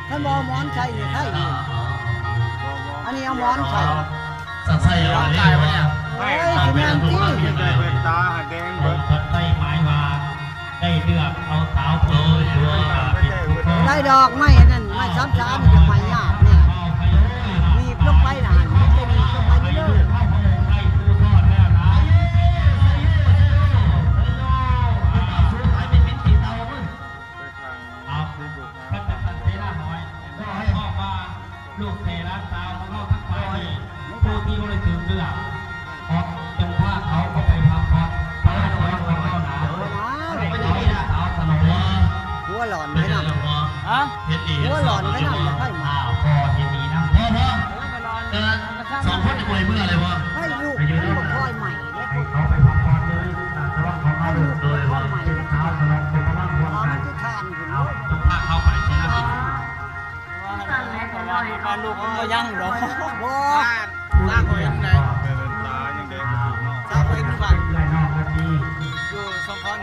ຄັນບໍ່ເອົາໝອນໃສ່ນີ້ໄຄຢູ່ ອັນນີ້ເອົາໝອນໃສ່ ສັດໄຊເອົາເດ້ ໂອ້ຍ ຊິແມ່ນຕິ ຕາຫາແດງເບິດ ສັດໄຊໝາຍວ່າ ໄດ້ເລືອກເອົາສາວຜູ້ສວຍມາເປັນຄູ່ຄອງ ໄດ້ດອກໄມ້ອັນນັ້ນ ໄມ້ສາມສານີ້ ຈະໄມ້ຍາກແນ່ ໜີບລົງໄປລະ ມັນຈະໜີບລົງໄປນີ້ເລີຍ. ເອົາ ຄັນຈັ່ງຊັ້ນເສນານ້ອຍ ຂໍບອກວ່າລູກເຂຍຫຼານສາວຂອງເຮົາທັງຫຼາຍນີ້ ຜູ້ທີ່ບໍ່ໄດ້ຖືກເລືອກ ຂໍຈົ່ງພາເຂົາເຂົ້າໄປພັກຜ່ອນ ພາເຂົາເຂົ້າໜາ ໃຫ້ເຂົາເປັນສາວສະຫຼອງ ຫົວຫຼອນໄປນຳ ຮະ ເຮັດດີ ຫົວຫຼອນໄປນຳ ຢ່າໃຜມາ ພໍ່ເຮັດດີນຳ ພໍ່ ພໍ່ ເອີ ສອງຄົນນີ້ບໍ່ໃຫ້ເມືອເລີຍບໍ່ ໃຫ້ລູກມັນບໍ່ຄ່ອຍໃໝ່ ໃຫ້ເຂົາໄປພັກຜ່ອນເລີຍ ອາ ແຕ່ວ່າເຂົາມາເລີຍ ເປັນສາວສະຫຼອງ ເປັນກຳລັງພວນກັນ ເອົາ ຕ້ອງພາເຂົາໄປໃສ່ລະ ບ້ານລູກມັນບໍ່ຍັງດອກ ບໍ່ ສ້າງເຂົາເອງໄດ ເປັນຕາຍັງແດງຢູ່ເນາະ ສ້າງເຂົາເອງຢູ່ບ້ານ ເອື້ອຍນ້ອງລະຕີ ຢູ່ສອງຄົນ